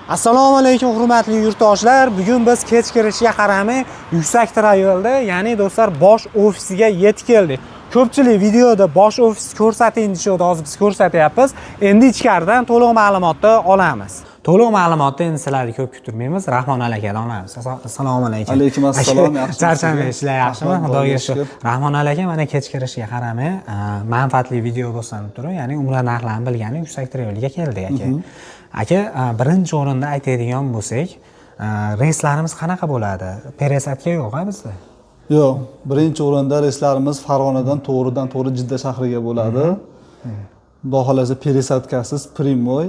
Assalomu alaykum, hurmatli yurtdoshlar. Bugun biz kech kirishiga qaramay Yuksak Travelda, ya'ni do'stlar, bosh ofisiga yetib keldik. Ko'pchilik videoda bosh ofis ko'rsating deyishadi, hozir biz ko'rsatyapmiz. Endi ichkaridan to'liq ma'lumotni olamiz. To'liq ma'lumotni endi sizlarni ko'p kuttirmaymiz. Rahmon akadan olamiz. Assalomu alaykum. Alaykum assalom, Aka, yaxshimisiz? Charchamay, ishlar yaxshimi? Rahmat, Xudoga Xudoga shukur. shukur. Rahmon aka, mana kech kirishiga qaramay, manfaatli video bo'lsin turib, ya'ni umra narxlarini bilgani Yuksak Travelga keldik, aka. Aka, birinchi o'rinda aytadigan bo'lsak, reyslarimiz qanaqa bo'ladi? Пересадка yo'q a bizda? Yo'q, birinchi o'rinda reyslarimiz Farg'onadan to'g'ridan to'g'ri Jidda shahriga bo'ladi. Xudo xohlasa, пересадка siz, прямой,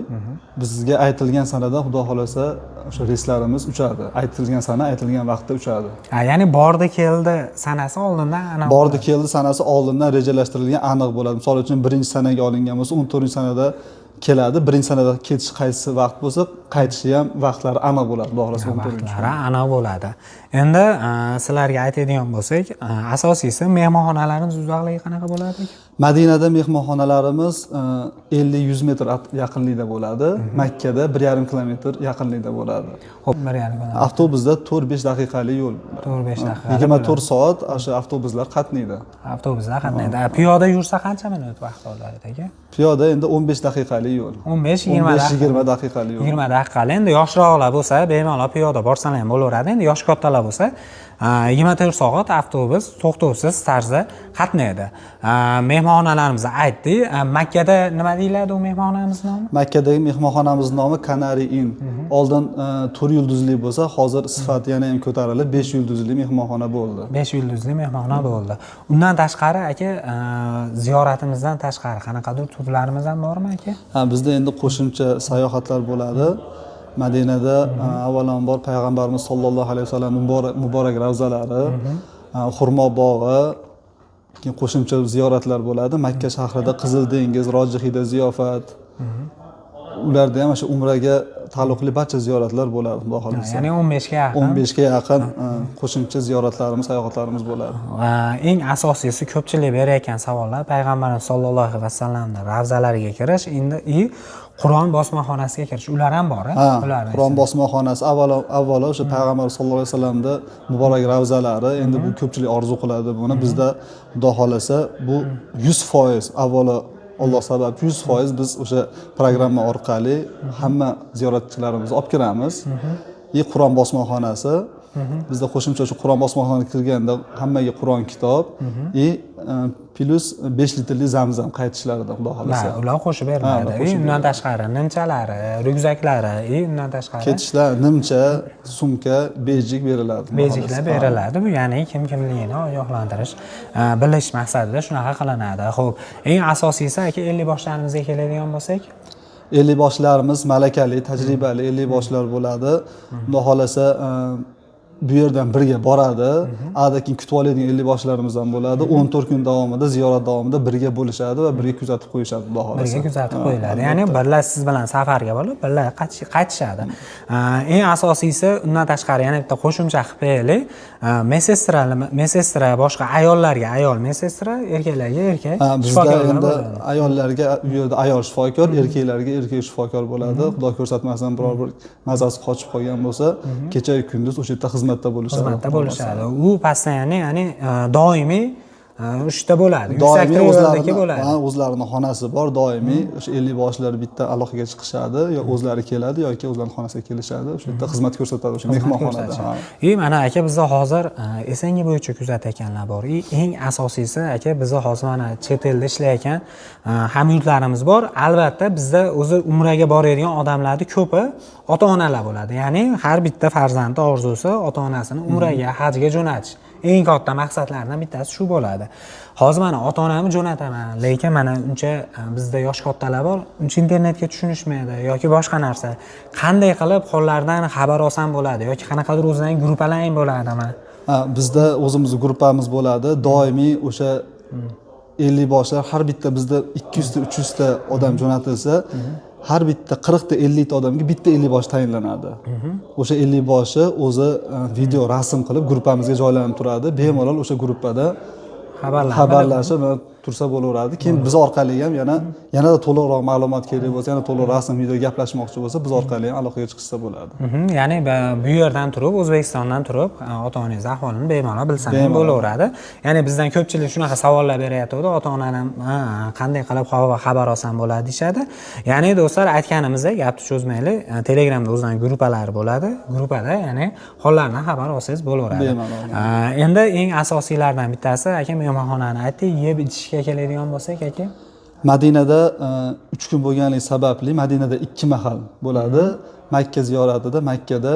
bizga aytilgan sanada, Xudo xohlasa, o'sha reyslarimiz uchadi. Aytilgan sana, aytilgan vaqtda uchadi. Ha, ya'ni bordi keldi sanasi oldindan aniq. Bordi keldi sanasi oldindan rejalashtirilgan, aniq bo'ladi. Misol uchun, birinchi sanaga olingan bo'lsa, 14-sanada keladi. Birinchi sanada ketish qaysi vaqt bo'lsa, qaytishi ham vaqtlari aniq bo'ladi. Xudo xohlasa, 14 Vaqtlari aniq bo'ladi. Endi sizlarga aytadigan bo'lsak, asosiysi, mehmonxonalarimiz uzoqligi qanaqa bo'ladi, aka? Madinada mehmonxonalarimiz 50-100 metr yaqinlikda bo'ladi. Makkada 1,5 kilometr yaqinlikda bo'ladi. Xo'p, 1,5 kilometr. Avtobusda 4-5 daqiqalik yo'l. 4-5 daqiqa. 24 soat o'sha avtobuslar qatnaydi. Avtobuslar qatnaydi. Piyoda yursa qancha minut vaqt oladi, aka? Piyoda endi 15 daqiqalik yo'l. 15-20 daqiqa. 15-20 daqiqalik yo'l. 20 daqiqali. Endi yoshroqlar bo'lsa, bemalol piyoda borsalar ham bo'laveradi. Endi yoshi kattalar bo'lsa, 24 soat avtobus to'xtovsiz tarzda qatnaydi. Mehmonxonalarimizni aytdik. Makkada nima deyiladi u mehmonxonamiz nomi? Makkadagi mehmonxonamiz nomi Canary Inn. Oldin 4 yulduzli bo'lsa, hozir sifati yana ham ko'tarilib, 5 yulduzli mehmonxona bo'ldi. 5 yulduzli mehmonxona bo'ldi. Undan tashqari, aka, ziyoratimizdan tashqari qanaqadir turlarimiz ham bormi, aka? Ha, bizda endi qo'shimcha sayohatlar bo'ladi. Madinada avvalambor payg'ambarimiz sollallohu alayhi vasallam muborak ravzalari, xurmo bog'i, keyin qo'shimcha ziyoratlar bo'ladi. Makka shahrida Qizil dengiz, Rojihiyda ziyofat. Ularda ham o'sha umraga taalluqli barcha ziyoratlar bo'ladi, Xudo xohlasa. Ya'ni 15 ga yaqin. 15 ga yaqin qo'shimcha ziyoratlarimiz, sayohatlarimiz bo'ladi. Va eng asosiysi, ko'pchilik berayotgan savollar: payg'ambarimiz sollallohu alayhi vasallamni ravzalariga kirish endi и Qur'on bosmaxonasiga kirish, ular ham bor a? Ha, Ular Qur'on bosmaxonasi. Avvalo o'sha payg'ambar sallallohu alayhi vasallamni muborak ravzalari, endi bu ko'pchilik orzu qiladi buni. Bizda, Xudo xohlasa, bu 100%, avvalo Alloh sabab, 100% biz o'sha programma orqali hamma ziyoratchilarimizni olib kiramiz. И Qur'on bosmaxonasi, bizda qo'shimcha o'sha Qur'on bosmaxonasiga kirganda hammaga Qur'on kitob и плюс 5 litrli zamzam qaytishlarida, Xudo xohlasa. Ha, ular qo'shib beriladi. Ular И qo'shib undan tashqari nimchalari, ryukzaklari и undan tashqari Ketishlar nimcha, sumka, bejik beriladi, Xudo bejiklar xohlasa. beriladi. Bu ya'ni kim kimligini ogohlantirish, bilish maqsadida shunaqa qilinadi. Xo'p, eng asosiysi, aka, ellik boshlarimizga keladigan bo'lsak? Ellik boshlarimiz malakali, tajribali ellik boshlar bo'ladi. Xudo xohlasa, bu yerdan birga boradi. Ada keyin kutib oladigan ellik boshlarimiz ham bo'ladi. 14 kun davomida, ziyorat davomida birga bo'lishadi va birga kuzatib qo'yishadi, Xudo xohlasa. Birga kuzatib qo'yiladi, ya'ni birla siz bilan safarga borib, birla qaytishadi. Eng asosiysi, undan tashqari yana bitta qo'shimcha qilib qo'yaylik: медсестра, медсестра boshqa, ayollarga ayol медсестра, erkaklarga erkak Ha, bizda shifokorlar endi bo'ladi. Ayollarga u yerda ayol shifokor, erkaklarga erkak shifokor bo'ladi. Xudo ko'rsatmasin, biror bir mazasi qochib qolgan bo'lsa, kechayu kunduz o'sha yerda xizmatda bo'lishadi. Xizmatda bo'lishadi. U постоянно, ya'ni doimiy o'sha yerda bo'ladi, Yuksak Doimiy Traveldagi o'zlarini bo'ladi. Ha, o'zlarini xonasi bor. Doimiy o'sha ellik boshlar bitta aloqaga chiqishadi, yo o'zlari keladi yoki o'zlarini xonasiga kelishadi, o'sha yerda xizmat ko'rsatadi o'sha mehmonxonada, ha. И mana, aka, bizda hozir СНГ bo'yicha kuzatayotganlar bor. И eng asosiysi, aka, bizda hozir mana chet elda ishlayotgan hamyurtlarimiz bor. Albatta, bizda o'zi umraga boradigan odamlarni ko'pi ota onalar bo'ladi, ya'ni har bitta farzandni orzusi ota onasini umraga, hajga jo'natish, eng katta maqsadlaridan bittasi shu bo'ladi. Hozir mana ota onamni jo'nataman, lekin mana uncha bizda yosh kattalar bor, uncha internetga tushunishmaydi yoki boshqa narsa. Qanday qilib hollaridan xabar olsam bo'ladi yoki qanaqadir o'zidan gruppalaring bo'ladimi? Ha, bizda o'zimizni gruppamiz bo'ladi. Doimiy o'sha ellik boshlar, har bitta bizda 200 ta, 300 ta odam jo'natilsa, har bitta 40 ta, 50 ta odamga bitta ellik bosh tayinlanadi. O'sha ellik boshi o'zi video rasm qilib gruppamizga joylanib turadi. Bemalol o'sha gruppada xabarlar xabarlashib, tursa bo'laveradi. Keyin biz orqali ham yanada to'liqroq ma'lumot kerak bo'lsa, yana to'liq rasm, video gaplashmoqchi bo'lsa, biz orqali ham aloqaga chiqishsa bo'ladi. Ya'ni bu yerdan turib, O'zbekistondan turib, ota onangiz ahvolini bemalol bilsangiz bo'laveradi. Ya'ni bizdan ko'pchilik shunaqa savollar berayotgandi, ota onani qanday qilib xabar olsam bo'ladi deyishadi. Ya'ni do'stlar, aytganimizdek, gapni cho'zmaylik, Telegramda o'zining gruppalari bo'ladi. Gruppada, ya'ni hollaridan xabar olsangiz bo'laveradi. Bemalol. Endi eng asosiylardan bittasi, aka, mehmonxonani aytdik, yeb ichishga keladigan bo'lsak, aka. Madinada 3 kun bo'lganligi sababli Madinada 2 mahal bo'ladi. Makka ziyoratida Makkada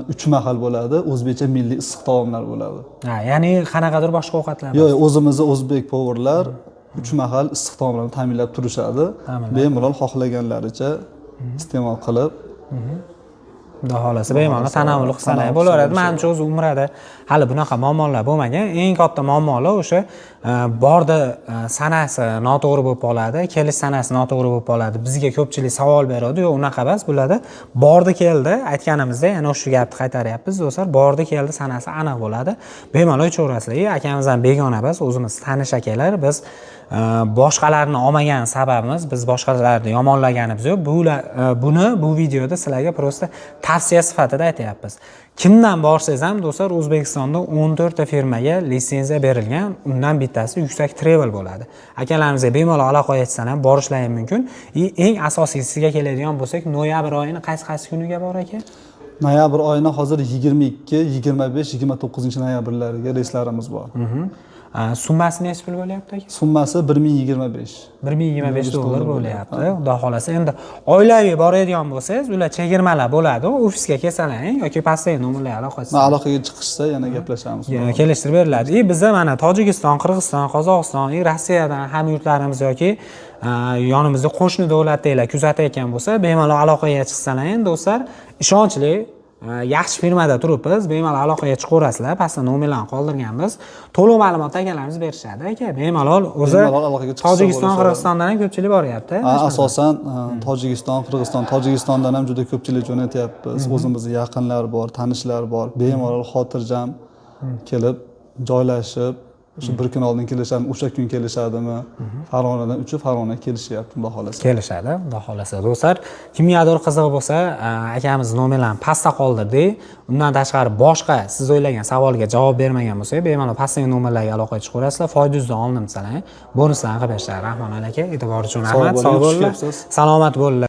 3 mahal bo'ladi. O'zbekcha milliy issiq taomlar bo'ladi. Ha, ya'ni qanaqadir boshqa ovqatlar. Yo'q, o'zimizni o'zbek повар lar 3 mahal issiq taomlarni ta'minlab turishadi. Ta'minlab. Bemalol xohlaganlaricha iste'mol qilib, Xudo xohlasa bemalol tanovul qilsalar tanovul bo'laveradi. qilsa. Manimcha, o'zi umrada hali bunaqa muammolar bo'lmagan. Eng katta muammolar o'sha bordi sanasi noto'g'ri bo'lib qoladi, kelish sanasi noto'g'ri bo'lib qoladi. Bizga ko'pchilik savol beradi, yo'q, unaqa emas, bularda bordi keldi aytganimizda, yana shu gapni qaytaryapmiz, do'stlar, bordi keldi sanasi aniq bo'ladi. Bemalol ichaverasizlar. Akamiz ham begona emas, o'zimiz tanish akalar. Biz boshqalarni olmagan sababimiz, biz boshqalarni yomonlaganimiz yo'q. Buni bu videoda sizlarga просто tavsiya sifatida aytyapmiz. Kimdan borsangiz ham, do'stlar, O'zbekistonda 14 ta firmaga litsenziya berilgan, undan bittasi Yuksak Travel bo'ladi. Akalarimizga bemalol aloqa etsalar ham borishlari mumkin. И eng asosiysiga keladigan bo'lsak, noyabr oyini qaysi qaysi kuniga bor, aka? Noyabr oyini hozir 22, 25, 29 noyabrlariga reyslarimiz bor. Summasi nechi pul bo'lyapti, aka? Summasi 1025. 1025 dollar bo'lyapti. Xudo xohlasa, endi oilaviy boradigan bo'lsangiz, ular chegirmalar bo'ladi. Ofisga kelsalaring yoki pastdagi nomerlarga aloqa Ma etsangiz, aloqaga chiqishsa yana gaplashamiz. Kelishtirib beriladi. И biza mana Tojikiston, Qirg'iziston, Qozog'iston, и Rossiyadan hamyurtlarimiz yoki yonimizda qo'shni davlatdagilar kuzatayotgan bo'lsa, bemalol aloqaga chiqsalar, do'stlar, ishonchli, yaxshi firmada turibmiz, bemalol aloqaga chiqaverasizlar. Pastda nomerlarni qoldirganmiz. To'liq ma'lumotni akalarimiz berishadi, aka. Bemalol o'zi Bemalol aloqaga chiqsa Tojikiston, bo'ladi. Qirg'izistondan ham ko'pchilik boryapti. Ha, asosan Tojikiston, Qirg'iziston, Tojikistondan ham juda ko'pchilik jo'natyapmiz. O'zimizni yaqinlar bor, tanishlar bor. Bemalol xotirjam kelib, joylashib, o'sha bir kun oldin kelishadimi, o'sha kun kelishadimi? Farg'onadan uchib Farg'onaga kelishyapti, xudo xohlasa. Kelishadi, xudo xohlasa. Do'stlar, kimgadir qiziq bo'lsa, akamiz nomerlarini pastda qoldirdik. Undan tashqari boshqa siz o'ylagan savolga javob bermagan bo'lsak, bemalol pastdagi nomerlarga aloqaga chiqaverasizlar. Foyda yuzdan oldim desalar, bonuslarni qilib berishadi. Rahmat, aka, e'tibor uchun Sog' rahmat. bo'ling, Sog' xush bo'linglar. kelibsiz. Salomat bo'linglar.